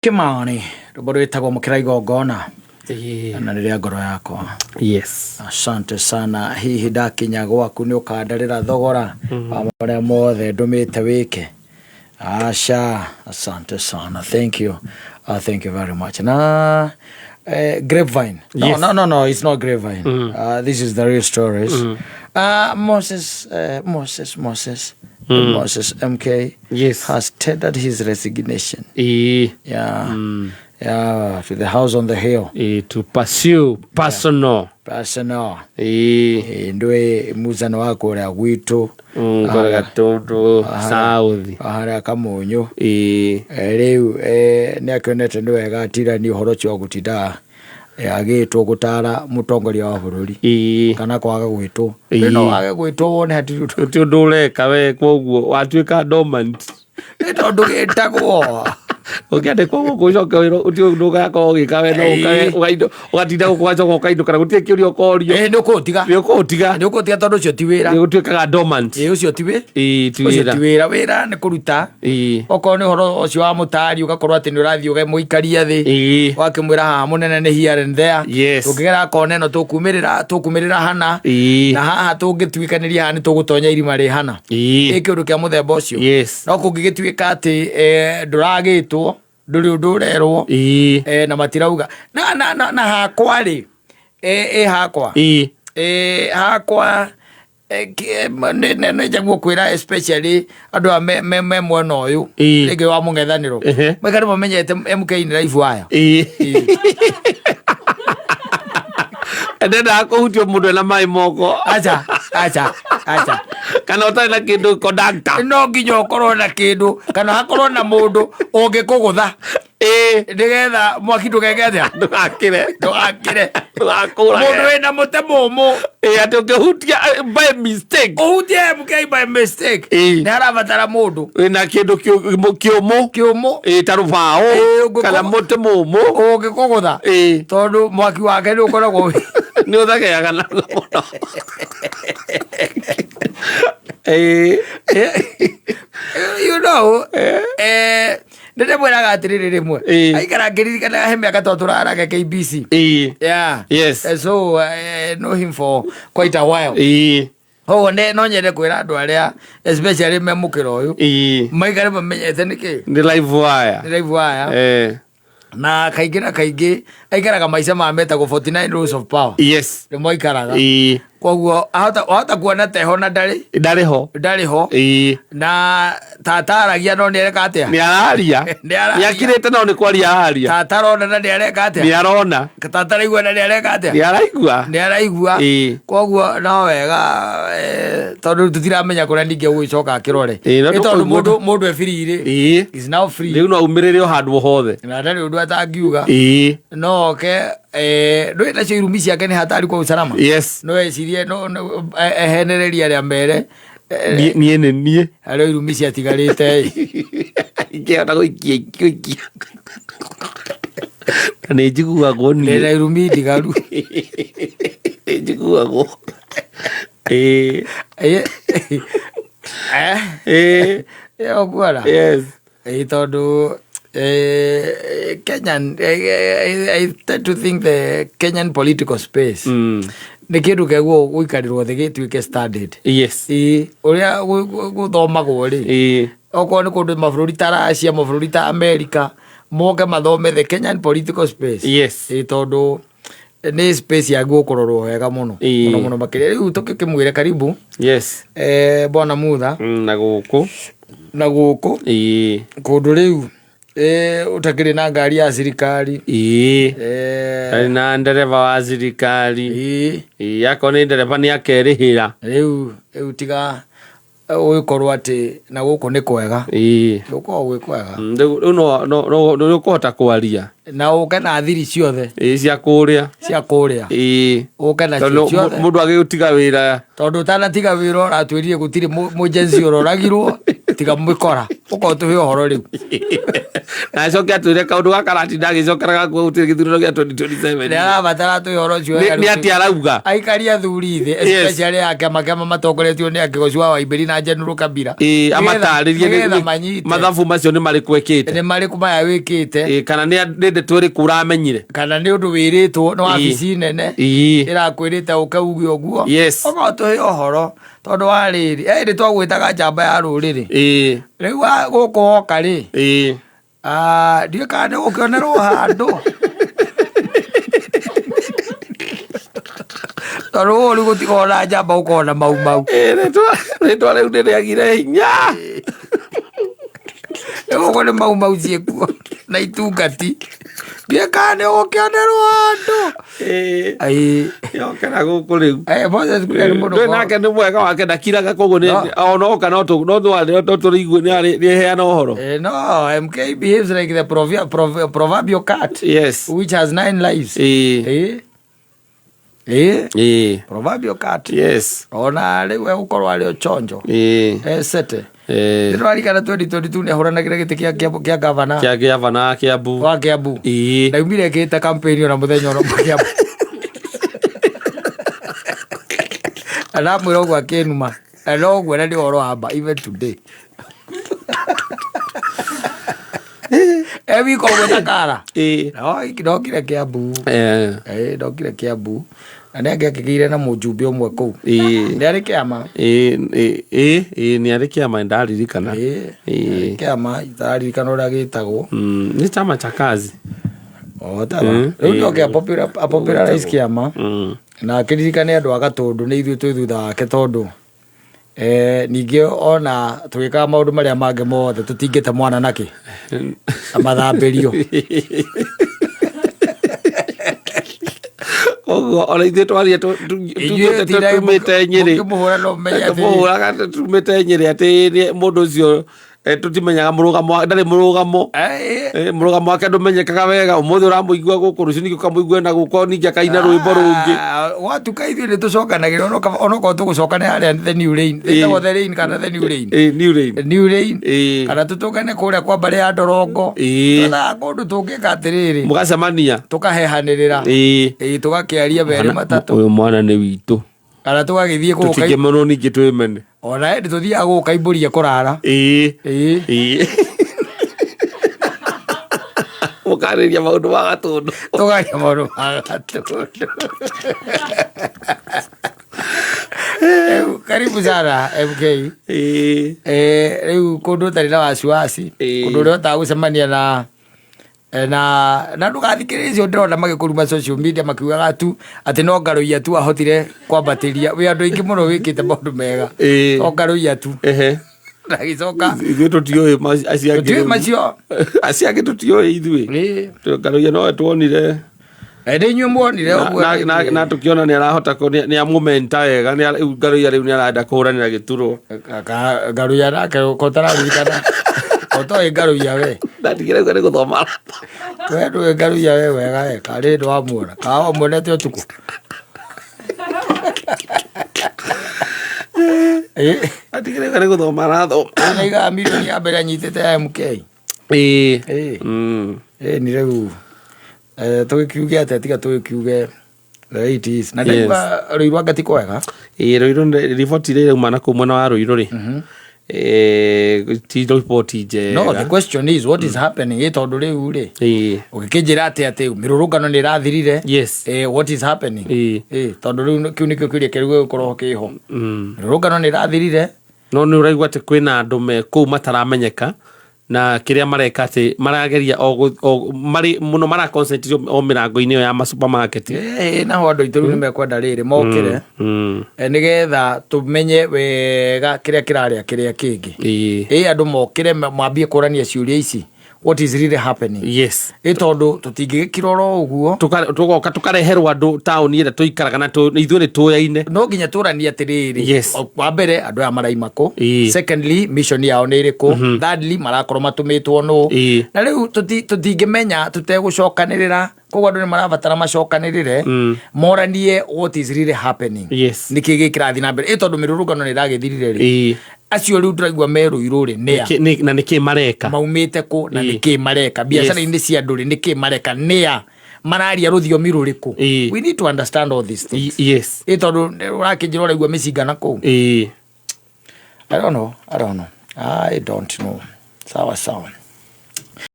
Kimani rwĩmbo rwĩtagwo mũkĩra igongona na rĩrĩa ngoro yakwa. Asante sana. Hihi ndakinya gwaku nĩ ũkandarĩra thogora wa marĩa mothe ndũmĩte wĩke? Aca. Asante sana, thank you, thank you very much. Na Grapevine, no. Yes. No, no, no, it's not Grapevine. This is the real stories. Moses, Moses, Moses, Moses MK has tendered his resignation. Yeah. Yeah, to the house on the hill. To pursue personal. Personal. Ndwĩ muzano wa kũrĩa gwitũ. Kũrĩa Gatũndũ South. Harĩa Kamunyũ. Rĩu nĩ akĩonete nĩ wega atirani ũhoro ũcio wa gũtinda agĩtwo gũtara mũtongoria wa bũrũri kana kwaga gwĩtwo. No wage gwĩtwo wone hatirĩ ũndũ. Ti ũndũ ũreka we, koguo watuĩka dormant. Nĩ tondũ gĩtagwo. Ũkĩandĩkwo gũkũ ũcoke wĩrwo ũti ũndũ ũgakorwo ũgĩka we no ũkage ũgatinda gũkũ ũgacoka ũkainũka na gũtirĩ kĩũria ũkorio. Nĩ ũkũũtiga. Nĩ ũkũũtiga. Nĩ ũkũũtiga tondũ ũcio ti wĩra. Nĩ ũtuĩkaga dormant. Ũcio ti wĩ. Ti Ũcio wĩra. ti wĩra. Wĩra nĩ kũruta. Okorwo nĩ ũhoro ũcio wa mũtari ũgakorwo atĩ nĩ ũrathiĩ ũkamũikaria thĩ. Ũgakĩmwĩra haha mũnene nĩ here and there. Tũngĩgera kona ĩno tũkumĩrĩra hana. Na haha tũngĩtuĩkanĩria haha nĩ tũgũtonya irima rĩ hana. Ĩ kĩũndũ kĩa mũthemba ũcio. No kũngĩgĩtuĩka atĩ ndũragĩtwo, ndũrĩ ũndũ ũrerwo, na matirauga na hakwa rĩ, ĩ hakwa. Hakwa nĩ njaguo kwĩra especially andũ aya me mwena ũyũ rĩngĩ wa mũng'ethanĩro, maikare mamenyete MK nĩ live wire. Ndendaga kũhutio mũndũ ena maĩ moko. Aca, aca, aca. Kana ũtarĩ na kĩndũ conductor. No nginya ũkorwo na kĩndũ kana hakorwo na mũndũ ũngĩkũgũtha nĩgetha mwaki ndũgeke atĩa? Ndũgakĩre. Ndũgakĩre. Ndũgakũrage. Mũndũ wĩna mũtĩ mũmũ. Atĩ ũngĩhutia by mistake. Ũhutie MK by mistake. Nĩ harabatara mũndũ wĩna kĩndũ kĩũmũ. Kĩũmũ. Ta rũbaũ kana mũtĩ mũmũ. Ũngĩkũgũtha. Tondũ mwaki wake nĩ ũkoragwo nĩ ũthegeaga narua mũno. Nĩ ndĩmwĩraga atĩrĩrĩ, rĩmwe aikara ngĩririkanaga he mĩaka twatũraraga KBC. Yeah. So I know him for quite a while. Koguo no nyende kwĩra andũ arĩa especially me mũkĩra ũyũ maikare mamenyete nĩkĩ nĩ live wire. Nĩ live wire. Na kaingĩ na kaingĩ aikaraga maica ma metagwo 49 Rules of Power. Nĩmo aikaraga. Koguo ahota kuona teho na ndarĩ. Ndarĩ ho. Ndarĩ ho. Na tata aragia no nĩ areka atĩa? Nĩ araria. Nĩ araria. Nĩ akirĩte no nĩ kwaria araria. Tata arona na nĩ areka atĩa? Nĩ arona. Tata araigua na nĩ areka atĩa? Nĩ araigua. Nĩ araigua. Koguo no wega, tondũ tũtiramenya kũrĩa ningĩ gũgĩcoka akĩrore. No Nĩ tondũ tũkũigua. mũndũ e free rĩ. Is now free. Rĩu no aumĩrĩre o handũ o hothe. Na ndarĩ ũndũ atangiuga. No oke ndũĩ nacio irumi ciake nĩ hatari kwa usalama. No ecirie no ehenererie arĩa mere Niĩ nĩ niĩ. Harĩa irumi ciatigarĩte ĩ. Ingĩhota gũikia gũikia. Na nĩ njiguagwo niĩ. Ndĩna irumi ndigaru. Nĩ njiguagwo. Ũkuona? Yes. Tondũ Kenyan, I tend to think the Kenyan political space nĩ kĩndũ kĩagwo gũikarĩrwo thĩ gĩtuĩke studied. Ũrĩa gũthomagwo rĩ, okorwo nĩ kũndũ mabũrũri ta Russia, mabũrũri ta America, moke mathome the Kenyan political space. Tondũ nĩ space yagwo kũrorwo wega mũno. Mũno mũno makĩria. Rĩu tũkĩmwĩre karibu. Bwana Mutha. Na gũkũ. Na gũkũ. Kũndũ rĩu ũtakĩrĩ na ngari ya thirikari. Arĩ na ndereba wa thirikari. Akorwo nĩ ndereba nĩ akerĩhĩra. Rĩu tiga ũgĩkorwo atĩ na gũkũ nĩ kwega. Gũkoragwo gwĩ kwega. Rĩu no nĩ ũkũhota kwaria. Na ũke na thiri ciothe. Cia kũrĩa. Cia kũrĩa. Ũke nacio Tondũ ciothe. Mũndũ agĩgũtiga wĩra. Tondũ ũtanatiga wĩra ũratwĩrire gũtirĩ mũjenzi ũroragirwo tiga mũkora. Ũkorwo tũhe ũhoro rĩu. Na acoke atwĩre kaũndũ gaka aratinda agĩcokera gakuo gũtirĩ gĩthurano gĩa 2027. Nĩ arabatara tũhe ũhoro ũcio wega Nĩ rĩu. atĩa arauga? Aikari athuri thĩ, especially a kĩama kĩama matongoretio nĩ Akĩgoci wa Waimbĩri na General Kabila. Ĩĩ, amatarĩrie nĩgetha manyite mathabu macio nĩ marĩkũ ekĩte. Nĩ marĩkũ maya wĩkĩte. Ĩĩ, kana nĩ ndeto ĩrĩkũ ũramenyire. Kana nĩ ũndũ wĩrĩtwo nĩ wabici nene ĩrakwĩrĩte ũke uge ũguo. Okorwo tũhe ũhoro tondũ wa rĩrĩ ĩndĩ twagwĩtaga njamba ya rũrĩrĩ. Rĩu gũkũ woka rĩ, ndiũĩ kana nĩ ũgũkĩonerwo handũ, tondũ ũũ rĩu gũtikoragwo na njamba, gũkoragwo na mau mau. Ĩĩ, rĩtwa rĩu nĩ rĩagire hinya. Rĩu ũguo nĩ mau mau ciĩkuo na itungati, ndiũĩ kana nĩ ũgũkĩonerwo handũ. Ai. Yokera gũkũ rĩu. Moses Kuria nĩ mũndũ Ndũĩ nake nĩ mwega wake, ndakiraga, koguo No. ona oka no tũrĩigue nĩ heana ũhoro. No, MK behaves like the proverbial cat which has nine lives. Proverbial cat. Ona rĩu egũkorwo arĩ o chonjo. Esete. Nĩtũraririkana 2022 nĩ ahũranagĩra gĩtĩ kĩa gavana. Kĩa gavana Kiambu. Wa Kiambu. Ndaumire ĩkĩte campaign ona mũthenya ona ũmwe Kiambu. Na ndamwĩra ũguo akĩnuma. Na no ũguo na nĩ ũhoro wa ma even today. E wika ũguo ta kara. No ndokire Kiambu. Ndokire Kiambu. Na nĩ angĩakĩgĩire na mũjumbe ũmwe kũu. Nĩ arĩ kĩama. Ĩĩ, nĩ arĩ kĩama, ndaririkana. Ĩĩ, kĩama itararirikana ũrĩa gĩtagwo. Nĩ chama cha kazi. O taba. Rĩu ndoke a popularize kĩama. Na akĩririkane andũ a Gatũndũ nĩ ithuĩ twĩ thutha wake, tondũ ningĩ ona tũgĩkaga maũndũ marĩa mangĩ mothe tũtingĩte mwana nakĩ amathambĩrio. Koguo ona ithuĩ twaria Inyuĩ tindai tumĩte Nyĩrĩ. Mũkĩmũhũra no mũmenye atĩrĩ. Tũmũhũraga tumĩte Nyĩrĩ atĩ mũndũ ũcio tũtimenyaga mũrũgamo ndarĩ mũrũgamo. Mũrũgamo wake ndũmenyekaga wega. Ũmũthĩ ũramũigua gũkũ, rũciũ ningĩ ũkamũigua na gũkũ, ningĩ akaina rwĩmbo rũngĩ. Ah, gwatuka ithuĩ nĩ tũcokanagĩra onokorwo tũgũcokane harĩa the new lane, ĩtagwo the lane kana the new lane. Ĩĩ, new lane. New lane. Kana tũtũngane kũrĩa kwa mbarĩ ya Ndorongo. Twethaga kũndũ tũngĩka atĩrĩrĩ, Mũgacemania. Tũkahehanĩrĩra. Ĩĩ, tũgakĩaria merĩ matatũ. Ũyũ mwana nĩ witũ. Kana tũgagĩthiĩ gũka Tũtingĩmenwo ningĩ twĩmene. Ona hĩndĩ tũthiaga gũka imbũria kũrara. Ĩĩ. Mũkarĩria maũndũ ma Gatũndũ. Tũkaria maũndũ ma Gatũndũ. Rĩu, karibu sana MK. Rĩu kũndũ ũtarĩ na wasiwasi, kũndũ ũrĩa ũhotaga gũcemania na ndũgathikĩrĩrie icio ndĩrona magĩkũruma social media makiugaga tu atĩ no Ngarũiya tu ahotire kwambatĩria wĩ andũ aingĩ mũno wĩkĩte maũndũ mega. No Ngarũiya tu. Na gĩcoka Ithuĩ tũtiũĩ acio angĩ. Tũtiũĩ Rĩu. Macio. Acio angĩ tũtiũĩ ithuĩ. Ngarũiya nowe tuonire. Nĩ inyuĩ muonire ũguo. Na tũkĩona nĩ arahota nĩ amũmenta wega, rĩu Ngarũiya rĩu nĩ arenda kũhũranĩra gĩturwa. Ngarũiya nake ko ũtararirikana ũtoĩ Ngarũiya we. Ndatigire uga nĩ gũthoma. We ndũĩ Ngarũiya we wega we karĩ hĩndĩ wamuona kana wamuonete ũtukũ. Ndatigire uga nĩ gũthoma arathoma. Nĩaigaga mirioni ya mbere anyitĩte ya MK. Ĩĩ ni rĩu tũgĩkiuge atĩa tiga tũgĩkiuge the way it is. Na ndaigua Rũirũ anga ti kwega. Ĩĩ, Rũirũ riboti iria irauma na kũu mwena wa Rũirũ rĩ, ti riboti njega. No the question is, what is happening? Ĩ tondũ rĩu rĩ, ũgĩkĩnjĩra atĩ mĩrũrũngano nĩ ĩrathirire. What is happening? Tondũ rĩu kĩu nĩkĩo kĩũria kĩrĩa gĩgũkorwo kĩho. Mĩrũrũngano nĩ ĩrathirire. No nĩ ũraigua atĩ kwĩna andũ me kũu mataramenyeka na kĩrĩa mareka atĩ marageria o marĩ mũno mara concentrate o mĩrango-inĩ ĩyo ya ma supermarket. Naho andũ aitũ rĩu nĩ mekwenda rĩrĩ mokĩre, nĩgetha tũmenye wega kĩrĩa kĩrarĩa kĩrĩa kĩngĩ. Ĩ andũ mokĩre mambie kũrania ciũria ici, what is really happening? Ĩ tondũ tũtingĩgĩkira oro ũguo. Tũgoka tũkareherwo andũ taũni ĩrĩa tũikaraga na ithuĩ nĩ tũyaine. No nginya tũranie atĩrĩrĩ, wa mbere, andũ aya maraima kũ? Secondly, mission yao nĩ ĩrĩkũ? Thirdly, marakorwo matũmĩtwo nũ? Na rĩu tũtingĩmenya tũtegũcokanĩrĩra, koguo andũ nĩ marabatara macokanĩrĩre, moranie what is really happening. Nĩkĩ gĩkĩrathiĩ na mbere? Ĩ tondũ mĩrũrũngano nĩ ĩragĩthirire rĩ, Acio rĩu ndĩraigua me Rũirũ rĩ, nĩa? Na nĩkĩ mareka? Maumĩte kũ na nĩkĩ mareka biacara-inĩ cia andũ rĩ? Nĩkĩ mareka? Nĩa mararia rũthiomi rũrĩkũ? We need to understand all these things. Ĩ tondũ ũrakĩnjĩra ũraigua mĩcinga na kũu. I don't know, I don't know, I don't know. Sawa sawa.